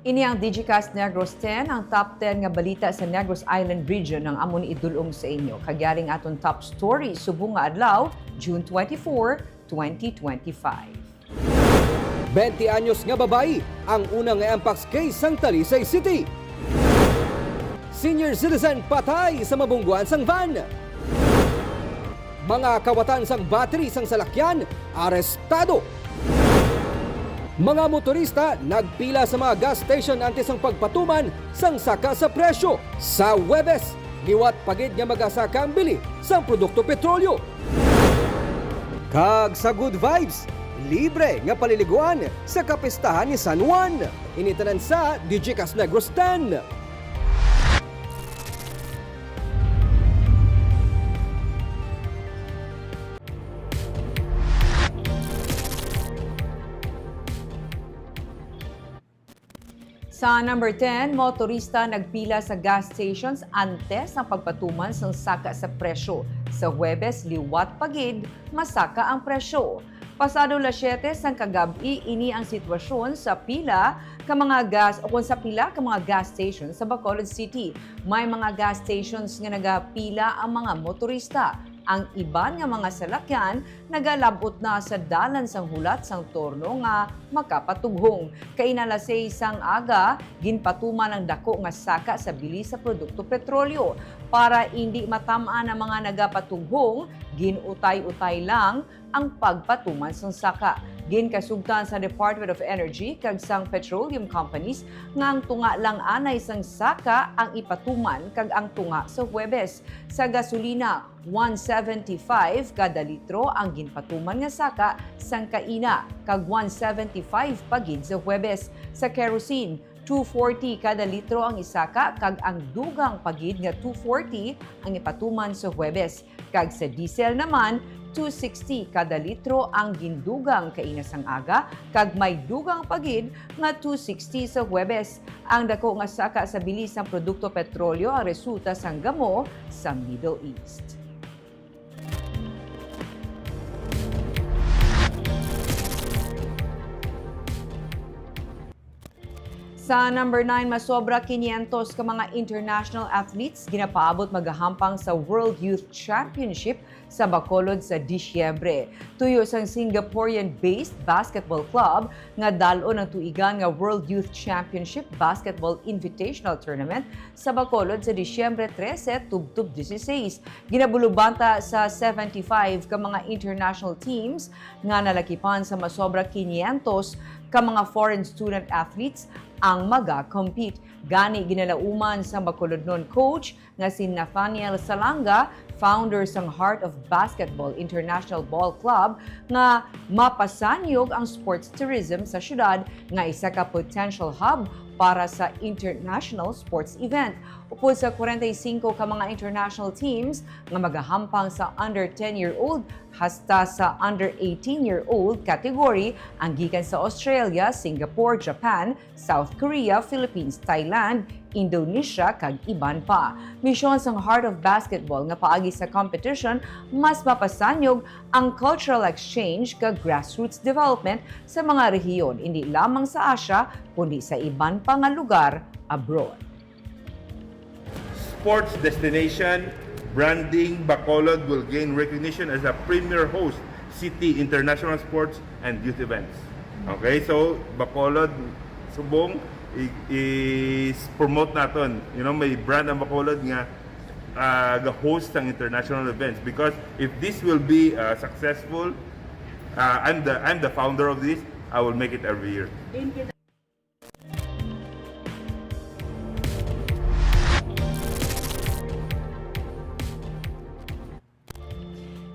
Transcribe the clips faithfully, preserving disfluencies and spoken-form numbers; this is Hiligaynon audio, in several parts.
Ini ang Digicast Negros ten, ang top ten nga balita sa Negros Island Region ang amon idul-ong sa inyo. Kag yari ang aton top story subong nga adlaw, June twenty-four, twenty twenty-five. Twenty anyos nga babayi ang una nga mpox case sang Talisay City. Senior citizen patay sa mabungguan sang van. Mga kawatan sang battery sang salakyan arestado. Mga motorista nagpila sa mga gas station antes sang pagpatuman sang saka sa presyo. Sa Huwebes, liwat pa gid nga magasaka ang bili sang produkto petrolyo. Kag sa Good Vibes, libre nga paliliguan sa kapistahan ni San Juan. Ini tanan sa Digicast Negros ten. Sa number ten, motorista nagpila sa gas stations antes ang pagpatuman sang saka sa presyo. Sa Huwebes, liwat pa gid masaka ang presyo. Pasado las siete sang kagab-i, ini ang sitwasyon sa pila ka mga gas, o kung sa pila ka mga gas stations sa Bacolod City. May mga gas stations nga nagapila ang mga motorista. Ang iban nga mga salakyan nagalab-ot na sa dalan sang hulat sang turno nga makapatughong. Kaina alas seis sang aga, ginpatuman ang dako nga saka sa bili sa produkto petrolyo. Para indi matam-an ang mga nagapatughong, gin-utay-utay lang ang pagpatuman sang saka. Ginkasugtan sa Department of Energy kag sang petroleum companies nga ang tunga lang anay sang saka ang ipatuman kag ang tunga sa Huwebes. Sa gasolina, one seventy-five kada litro ang ginpatuman nga saka sang kaina, kag one seventy-five pa gid sa Huwebes. Sa kerosene, two forty kada litro ang isaka, kag ang dugang pa gid nga two forty ang ipatuman sa Huwebes. Kag sa diesel naman, two sixty kada litro ang gindugang kaina sang aga, kag may dugang pa gid nga two sixty sa Huwebes. Ang dako nga saka sa bili sang produkto petrolyo ang resulta sang gamo sa Middle East. Sa number nine, masobra quinientos ka mga international athletes ginapaabot magahampang sa World Youth Championship sa Bacolod sa Disyembre. Tuyo sang Singaporean-based basketball club nga dal-on ang tuigan nga World Youth Championship Basketball Invitational Tournament sa Bacolod sa Disyembre trese tubtob dieciséis. Ginabulubanta sa seventy-five ka mga international teams nga nalakipan sa masobra quinientos ka mga foreign student athletes ang maga-compete. Gani, ginalauman sang Bacolodnon coach nga si Nathaniel Salanga, founder sang Heart of Basketball International Ball Club, nga mapasanyog ang sports tourism sa syudad nga isa ka potential hub para sa international sports event. Upod sa kwarenta y singko ka mga international teams nga magahampang sa under ten-year-old hasta sa under eighteen-year-old category ang gikan sa Australia, Singapore, Japan, South Korea, Philippines, Thailand, Indonesia, kag iban pa. Misyon sang Heart of Basketball nga paagi sa competition, mas mapasanyog ang cultural exchange kag grassroots development sa mga rehiyon, indi lamang sa Asia, kundi sa iban pa nga lugar abroad. Sports destination branding, Bacolod will gain recognition as a premier host city international sports and youth events. Okay, so Bacolod, Subong, i-, i-promote naton. You know, may brand ang Bacolod nga ah, ga-host sang international events, because if this will be uh, successful, uh, I'm the I'm the founder of this. I will make it every year.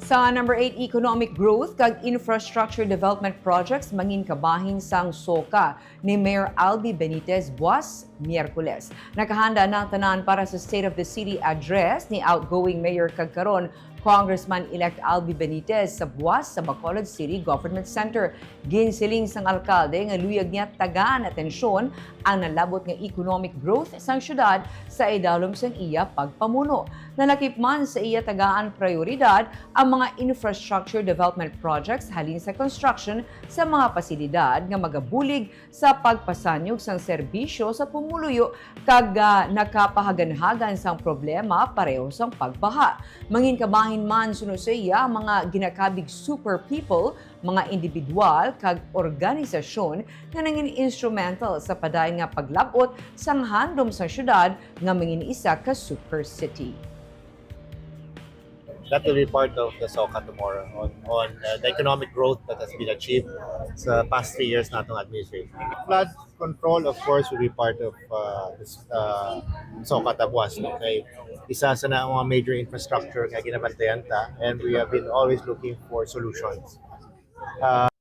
Sa number eight, economic growth kag infrastructure development projects mangin kabahin sang SOCA ni Mayor Albi Benitez buas Miyerkules. Nakahanda na ang tanan para sa State of the City Address ni outgoing Mayor kag karon Congressman-elect Albi Benitez sa buwas sa Bacolod City Government Center. Ginsiling sang alkalde nga luyag niya tagaan atensyon ang nalabot nga economic growth sang syudad sa idalom sang iya pagpamuno. Nalakip man sa iya tagaan prayoridad ang mga infrastructure development projects halin sa construction sa mga pasilidad nga magabulig sa pagpasanyog sang serbisyo sa pumuluyo kag, ah, nakapahaganhagan sang problema pareho sang pagbaha. Mangin kabahin man suno sa iya ang mga ginakabig super people, mga individual kag organisasyon nga nangin instrumental sa padayon nga paglab-ot sang handom sang syudad nga mangin isa ka super city. That will be part of the SOCA tomorrow on, on uh, the economic growth that has been achieved sa past three years natong administration. Flood control, of course, will be part of uh, this, uh, SOCA Tabuas. Okay? Isa sa na mga major infrastructure nga ginabantayan ta, and we have been always looking for solutions. Uh,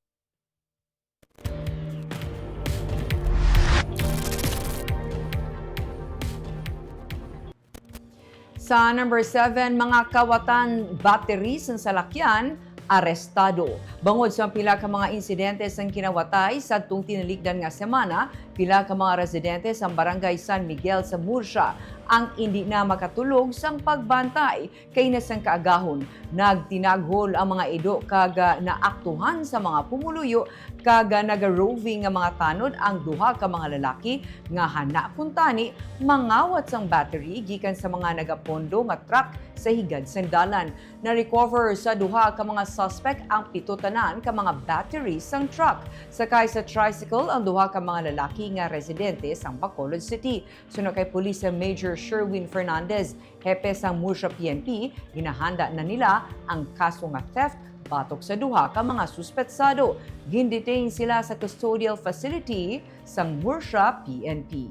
Sa number seven, mga kawatan battery sang salakyan arestado. Bangod sa pila ka mga insidente sang kinawatay sadtong tinalikdan nga semana, pila ka mga residente sang Barangay San Miguel sa Murcia ang indi na makatulog sang pagbantay kay na sang kaagahon. Nagtinaghol ang mga ido kag, ah, naaktuhan sa mga pumuluyo kag, ah, nagaroving nga mga tanod ang duha ka mga lalaki nga hana kuntani mangawat sang battery gikan sa mga nagapondo nga truck sa higad sang dalan. Na-recover sa duha ka mga suspect ang pito tanan ka mga battery sang truck. Sakay sa tricycle ang duha ka mga lalaki nga residente sang Bacolod City. Suno kay Police Major Sherwin Fernandez, hepe sang Murcia P N P, ginahanda na nila ang kaso nga theft batok sa duha ka mga suspetsado. Gindetain sila sa custodial facility sang Murcia P N P.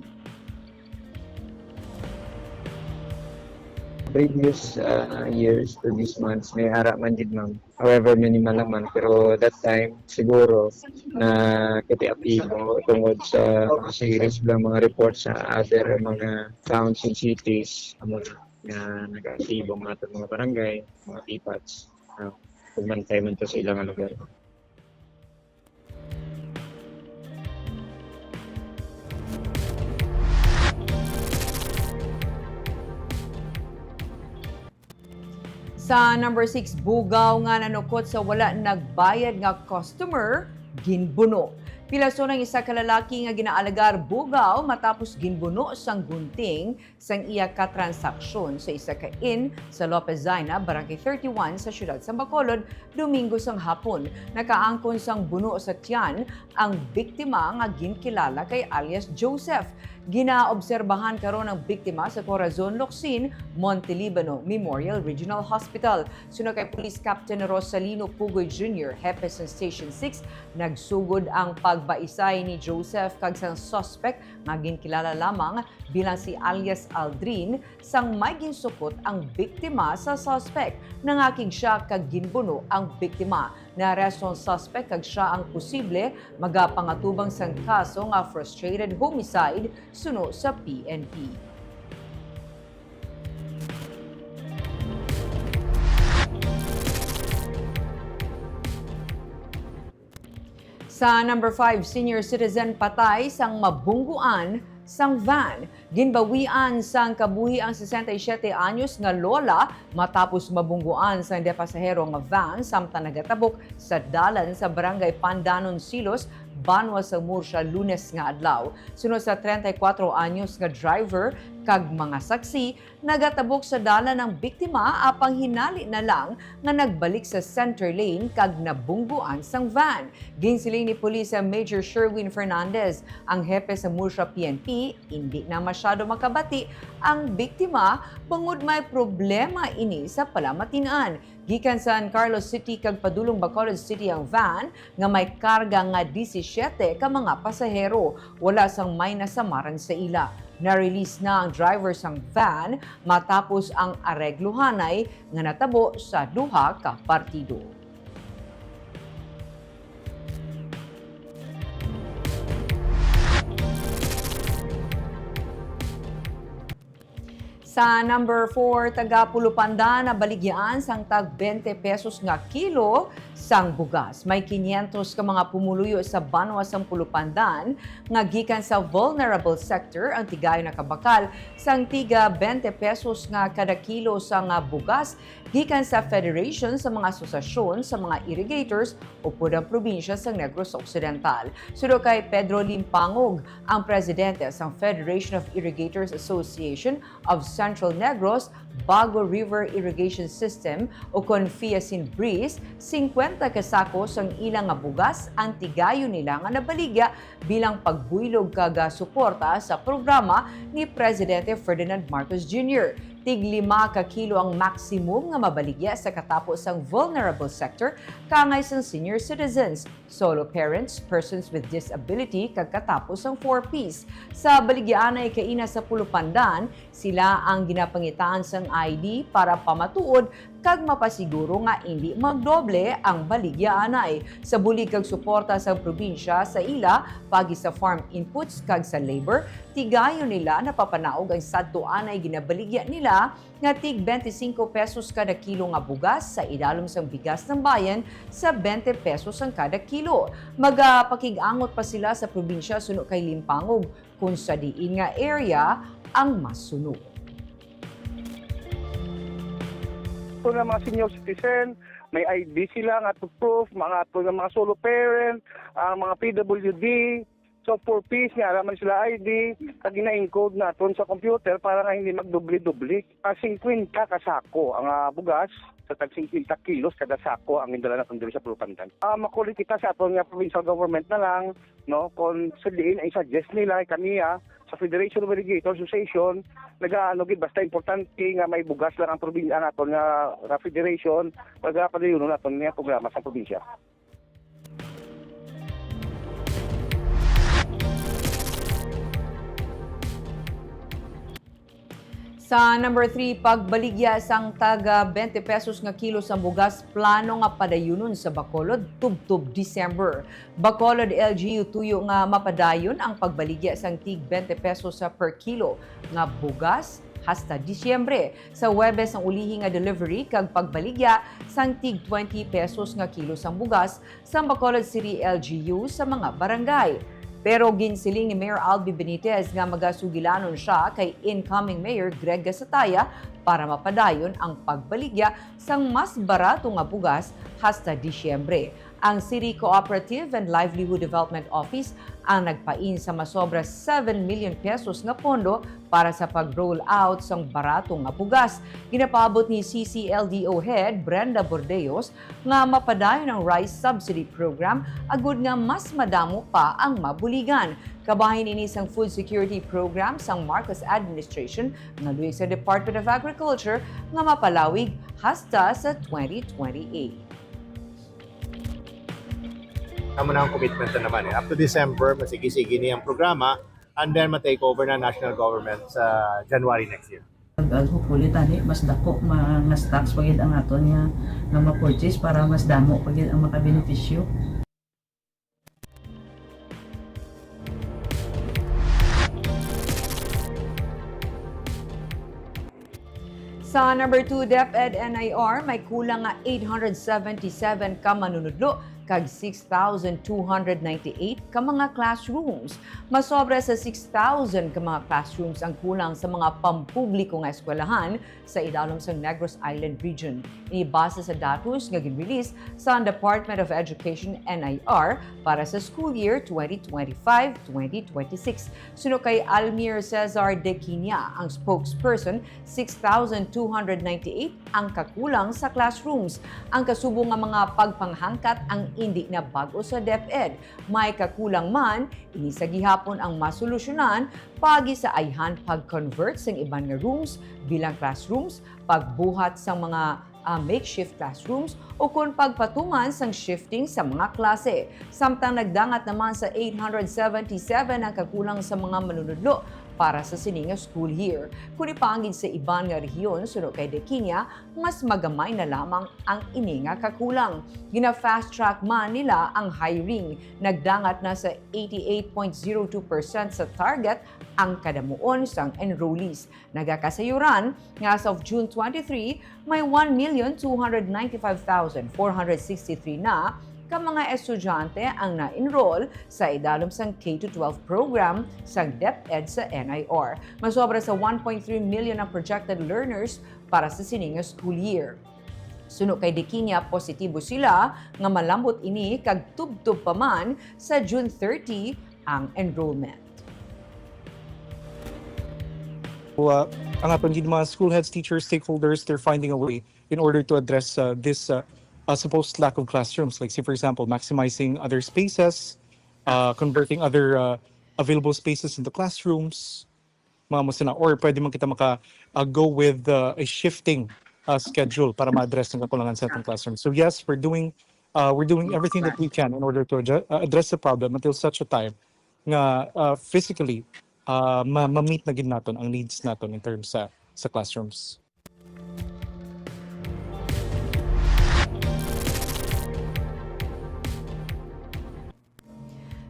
Previous uh, years, previous months, may ara man gid, ma'am. However, minimal naman. Pero that time, siguro, na kati aktibo tungod sa mga serious lang mga reports sa other mga towns and cities, amo na nga nag-aktibo ang aton mga barangay, mga pipats. Uh, pagmantay man to sa ilang lugar. Sa number six, bugaw nga nanukot sa wala nagbayad nga customer, ginbuno. Pilason ang isa ka lalaki nga ginaalagar bugaw matapos ginbuno sang gunting sang iya ka transaksyon sa isa ka inn sa Lopez Zaina, Barangay thirty-one sa siyudad sa Bacolod, Domingo sang hapon. Nakaangkon sang buno sa tiyan ang biktima nga ginkilala kay alias Joseph. Ginaobserbahan karon ang biktima sa Corazon Locsin, Montelibano Memorial Regional Hospital. Suno kay Police Captain Rosalino Pugoy Junior, hepe sa Station six, nagsugod ang pagbaisay ni Joseph kag sang suspect nga ginkilala lamang bilang si alias Aldrin. Sang may ginsukot ang biktima sa suspect, nangakig sia kag ginbuno ang biktima. Naaresto ang suspect kag sia ang posible magapangatubang sang kaso nga frustrated homicide suno sa P N P. Sa number five, senior citizen patay sang mabungguan sang van. Ginbawian sang kabuhi ang sesenta y siete anyos nga lola matapos mabungguan sang de pasahero nga van samtang nagatabok sa dalan sa Barangay Pandanon, Silos, banwa sa Murcia, Lunes nga adlaw. Suno sa treinta y cuatro anyos nga driver kag mga saksi, nagatabok sa dalan ang biktima, apang hinali na lang nga nagbalik sa center lane kag nabungguan sang van. Ginsiling ni Police Major Sherwin Fernandez, ang hepe sa Murcia P N P, indi na masyado makabati ang biktima bangod may problema ini sa palamatin-an. Gikan sa Carlos City kag padulong Bacolod City ang van nga may karga nga disisiete ka mga pasahero. Wala sang may nasamaran sa ila. Na-release na ang driver sang van matapos ang areglohanay nga natabo sa duha ka partido. Sa number four, taga Pulupandan nabaligyaan sang tag twenty pesos nga kilo sang bugas. May kinyentos ka mga pumuluyo sa banwa sang Pulupandan nga gikan sa vulnerable sector ang tigayon nakabakal sang tiga twenty pesos nga kada kilo sang, ah, bugas gikan sa Federation sa mga Asosasyon sa mga Irrigators upod ang probinsya sa Negros Occidental. Suno kay Pedro Limpangog, ang presidente sang Federation of Irrigators Association of Central Negros, Bago River Irrigation System, o kon FIACIN-BRIS, singkwenta ka sako sang ila nga bugas ang tigayon nila nga nabaligya bilang pagbuylog kag, ah, suporta sa programa ni Presidente Ferdinand Marcos Junior. Tig lima ka kilo ang maximum nga mabaligya sa katapo sang vulnerable sector, kaangay sang senior citizens, solo parents, persons with disability, kag katapo sang four Ps. Sa baligyaanay kaina sa Pulupandan, sila ang ginapangitaan sang I D para pamatuod kag mapasiguro nga indi magdoble ang baligyaanay. Sa bulig kag suporta sang probinsya sa ila paagi sa farm inputs kag sa labor, tigayon nila napapanaog ang sadto anay ginabaligya nila nga tig twenty-cinco pesos kada kilo nga bugas sa idalom sang Bigas ng Bayan sa twenty pesos ang kada kilo. Magapakig-angot pa sila sa probinsya suno kay Limpangog kung sa diin nga area ang mas suno. Kung ang mga senior citizen, may I D sila nga to proof, mga, kung ang mga solo parent, ang mga P W D, so four Ps nga, ara man sila I D, kag gina-encode naton sa computer para nga hindi magdubli-dubli. Ah, singkwenta ka sako ang, ah, bugas, sa tag singkwenta kilos kada sako ang gindala naton diri sa Pulupandan. Ah, makulit kita sa aton nga provincial government na lang, no, kung sa diin ay suggest nila, ay kami, ah, sa Federation of Irrigator Association, nagaano gid, basta importante nga may bugas lang ang probinsya, ang aton nga, nga federation, pagapadayonon naton nga programa sa probinsya. Sa number three, pagbaligya sang taga twenty pesos nga kilo sang bugas, plano nga padayunon sa Bacolod tubtob December. Bacolod L G U tuyo nga mapadayon ang pagbaligya sang tig twenty pesos sa per kilo nga bugas hasta Disyembre. Sa Huwebes ang ulihi nga delivery kag pagbaligya sang tig twenty pesos nga kilo sang bugas sa Bacolod City L G U sa mga barangay. Pero ginsiling ni Mayor Albi Benitez nga magasugilanon sia kay incoming Mayor Greg Gasataya para mapadayon ang pagbaligya sang mas barato nga bugas hasta Disyembre. Ang City Cooperative and Livelihood Development Office ang nagpain sa masobra seven million pesos nga pondo para sa pag-roll out sang barato nga bugas. Ginapaabot ni C C L D O Head Brenda Bordeos nga mapadayon ang rice subsidy program agud nga mas madamo pa ang mabuligan. Kabahin ini sang food security program sang Marcos administration nga luy sa Department of Agriculture nga mapalawig hasta sa twenty twenty-eight. Amo na ang commitment na naman eh. Up to December, masigi-sigi ni ang programa, and then ma-take over na national government sa January next year. Ag-, ag-, hopefully, tani, mas dako ma-, nga stocks pa gid ang aton nga, nga ma-purchase para mas damo pa gid ang makabenepisyo. Sa number two, DepEd N I R, may kulang nga eight hundred seventy-seven ka manunudlo kag six thousand two hundred ninety-eight ka mga classrooms. Masobra sa six thousand ka mga classrooms ang kulang sa mga pampubliko nga eskwelahan sa idalom sa Negros Island Region. Ini base sa datos nga gin-release sa Department of Education, N I R, para sa school year twenty twenty-five, twenty twenty-six. Suno kay Almir Cesar de Quiña, ang spokesperson, six thousand two hundred ninety-eight ang kakulang sa classrooms. Ang kasubong nga mga pagpanghangkat ang indi na bag-o sa DepEd. May kakulang man, ini sa gihapon ang masolusyonan paagi sa ayhan pag-convert sang iban nga rooms bilang classrooms, pagbuhat sang mga, ah, makeshift classrooms, ukon pagpatuman sang shifting sa mga klase. Samtang nagdangat naman sa eight hundred seventy-seven ang kakulang sa mga manunudlo para sa sini nga school year. Kung ipangin sa iban nga rehiyon, suno kay Dequiña, mas magamay na lamang ang ini nga kakulang. Gina-fast track man nila ang hiring. Nagdangat na sa eighty-eight point zero two percent sa target ang kadamuon sang enrollees. Nagakasayuran nga as of June twenty-three, may one million two hundred ninety-five thousand four hundred sixty-three na ka mga estudyante ang na-enroll sa idalom sang K to twelve program sang DepEd sa N I R. Masobra sa one point three million ang projected learners para sa sini nga school year. Suno kay Diquiña, positibo sila nga malambot ini kag tubtob pa man sa June thirty ang enrollment. Uh, ang aton gid mga school heads, teachers, stakeholders, they're finding a way in order to address uh, this uh, uh, supposed lack of classrooms. Like, say, for example, maximizing other spaces, uh, converting other uh, available spaces into classrooms, mga mo sina, or pwede man kita maka uh, go with uh, a shifting uh, schedule para ma-address ang kakulangan sa atong classroom. So yes, we're doing uh, we're doing everything that we can in order to adju- uh, address the problem until such a time nga uh, physically uh, ma- ma-meet na gid naton ang needs naton in terms sa sa classrooms.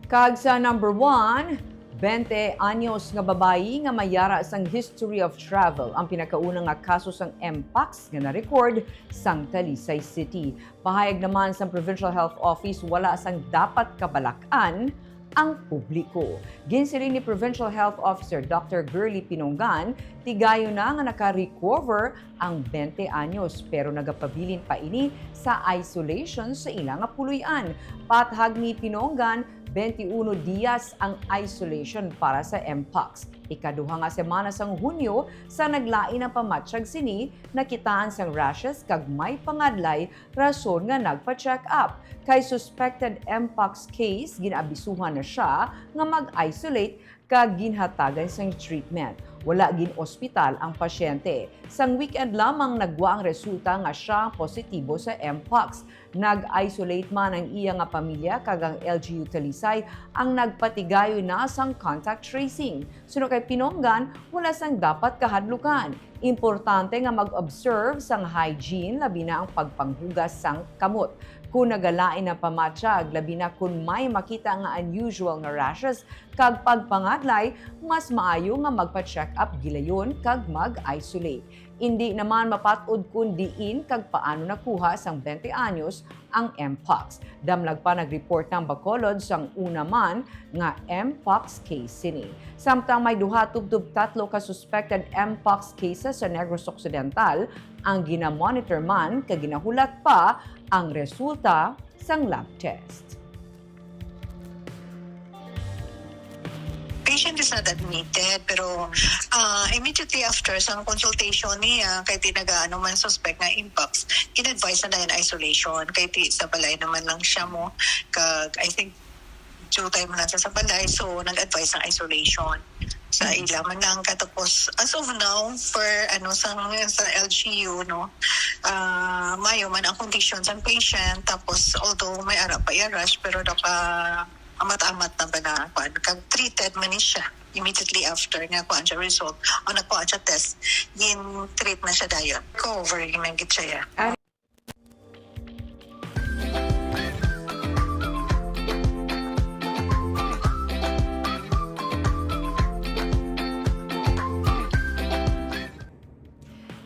Kag sa number one, twenty anyos nga babayi nga may yara sang history of travel ang pinakauna nga kaso sang Mpox nga na-record sang Talisay City. Pahayag naman sang Provincial Health Office, wala sang dapat kabalak-an ang publiko. Ginsiling ni Provincial Health Officer Doctor Girly Pinongan, tigayon na nga naka-recover ang twenty anyos, pero nagapabilin pa ini sa isolation sa ila nga puloy-an. Pathag ni Pinongan, twenty-uno dias ang isolation para sa Mpox. Ikaduha nga semana sang Hunyo sa naglain ang pamatyag sini, nakitaan sang rashes kag may pangadlay, rason nga nagpa-check up. Kay suspected Mpox case, gin-abisuhan na sia nga mag-isolate kag ginhatagan sang treatment. Wala gin-ospital ang pasyente. Sang weekend lamang nagwa ang resulta nga sia positibo sa Mpox. Nag-isolate man ang iya nga pamilya kag ang L G U Talisay ang nagpatigayon na sang contact tracing. Suno kay Pinongan, wala sang dapat kahadlukan. Importante nga mag-observe sang hygiene, labi na ang pagpanghugas sang kamot. Kon nagalain ang pamatyag, labi na kon may makita nga unusual nga rashes kag pagpangadlay, mas maayo nga magpa-check up gilayon kag mag-isolate. Indi naman mapat-od kon diin kag paano nakuha sang twenty anyos ang Mpox. Damlag pa nag-report ang Bacolod sang una man nga Mpox case sini. Samtang may duha tubtob tatlo ka suspected Mpox cases sa Negros Occidental, ang gina-monitor man kag ginahulat pa ang resulta sang lab test. Patient is not admitted, pero ah, immediately after sa consultation niya, kay di nagaano man suspect nga Mpox, in-advise na dayon isolation. Kay di sa balay naman lang siya mo, kag I think due time lang siya sa balay, so nag-advise ng isolation sa ila man lang. Katapos, as of now, for ano sa, sa L G U, no, ah, mayo man ang condition sa patient. Tapos, although may ara pa iya rash, pero naka amat-amat na ba na kuan, kag treated man ni siya immediately after nga kuan siya result o nagkuan siya test, gin-treat na siya dayon. Recovery man gid siya.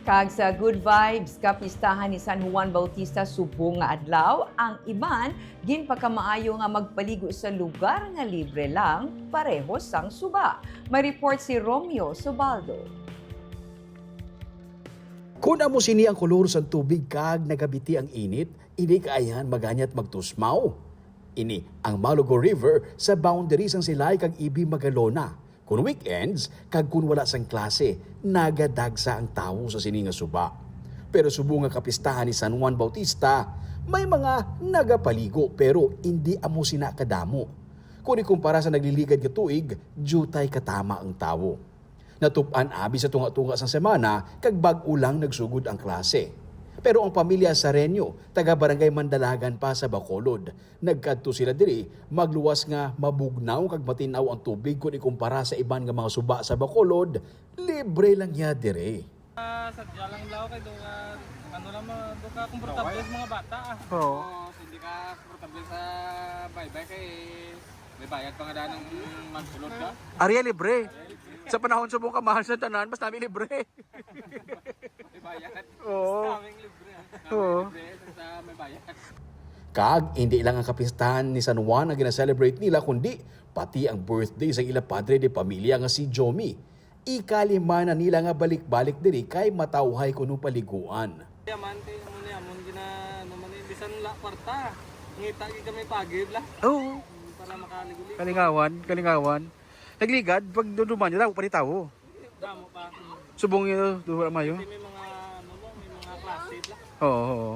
Kag sa Good Vibes, kapistahan ni San Juan Bautista subong nga adlaw, ang iban ginpakamaayo nga magpaligo sa lugar nga libre lang, pareho sang suba. May report si Romeo Subaldo. Kon amo sini ang kolor sang tubig kag nagabiti ang init, indi kaayan maganyat magtusmaw. Ini ang Malugo River sa boundary sang Silay kag Ibi Magalona. Kon weekends kag kon wala sang klase, nagadagsa ang tawo sa sini nga suba. Pero subong nga kapistahan ni San Juan Bautista, may mga nagapaligo pero indi amo sina kadamo. Kon ikumpara sa nagliligad nga tuig, diutay katama ang tawo. Natub-an abi sa tunga-tunga sang semana kag bag-o lang nagsugod ang klase. Pero ang pamilya Sareño, taga Barangay Mandalagan pa sa Bacolod. Nagkadto sila diri, magluwas nga mabugnaw kag matin-aw ang tubig kon ikumpara sa iban nga mga suba sa Bacolod. Libre lang niya diri. Ah, sadya lang daw kay do, ah, ano lang, ma-, do ka komportable sa mga bata, ah. Oo. Oo, hindi ka komportable sa baybay kay may bayad pa nga daan ang magsulod ka. Area libre. Sa panahon subong kamahal sa tanan, basta may libre. May bayad. Oo. Sa aming libre, ah. Oo. Libre, sa may bayad. Kag hindi lang ang kapistahan ni San Juan ang gina-celebrate nila, kundi pati ang birthday sa ila padre de pamilya nga si Jomi. Ikalima na nila nga balik-balik diri kay matawhay kuno paliguan. Diamante, amo ni, amon gina, ano man ni, bisan la kwarta. Ngita gid kami pagid la. Oo. Para makaligo-ligo. Kalingawan, kalingawan. Nagligad, pag duduman nila, wala pa rin tao. Damo pa. Subong yun, duha mayo. May mga, ano mo, may mga klase la. Oo, oo.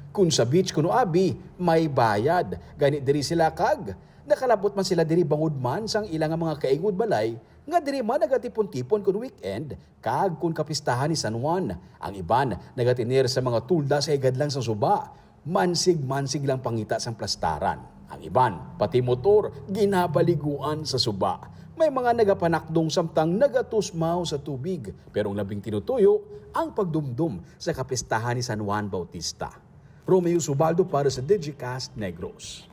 Kung sa beach kuno abi, may bayad. Gani diri sila kag nakalabot man sila diri bangod man sang ila nga mga kaingod balay nga diri man nagatipon-tipon kun weekend kag kun kapistahan ni San Juan. Ang iban nagatinir sa mga tulda sa higadlang sang suba. Mansig-mansig lang pangita sang plastaran. Ang iban, pati motor, ginabaliguan sa suba. May mga nagapanakdong samtang nagatusmaw sa tubig, pero ang labing tinutuyo ang pagdumdom sa kapistahan ni San Juan Bautista. Romeo Subaldo para sa Digicast Negros.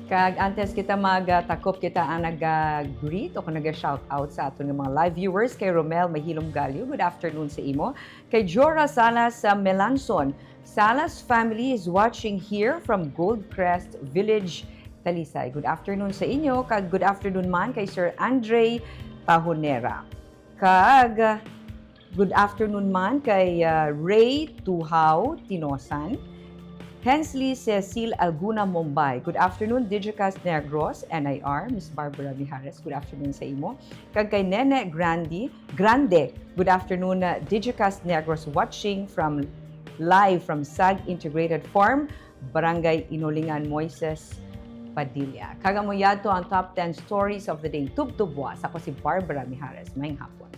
Kag antes kita magtakop, kita ang nag-greet o kung nag-shout out sa aton nga mga live viewers. Kay Romel Mahilom Galio, good afternoon sa imo. Kay Jora Salas sa Melanson, Salas family is watching here from Goldcrest Village, Talisay. Good afternoon sa inyo, kag good afternoon man kay Sir Andre Pahonera. Kag good afternoon man kay, ah, Ray Tuhaw Tinosan. Hensley Cecil Alguna Mombay. Good afternoon, Digicast Negros, N I R, Miss Barbara Mijares. Good afternoon sa imo. Kag kay Nene Grandi, Grande. Good afternoon, uh, Digicast Negros, watching from, live from Sag Integrated Farm, Barangay Inulingan, Moises Padilla. Kag amo yadto ang top ten stories of the day. Tubtub buwas. Ako si Barbara Mijares. Maayong hapon.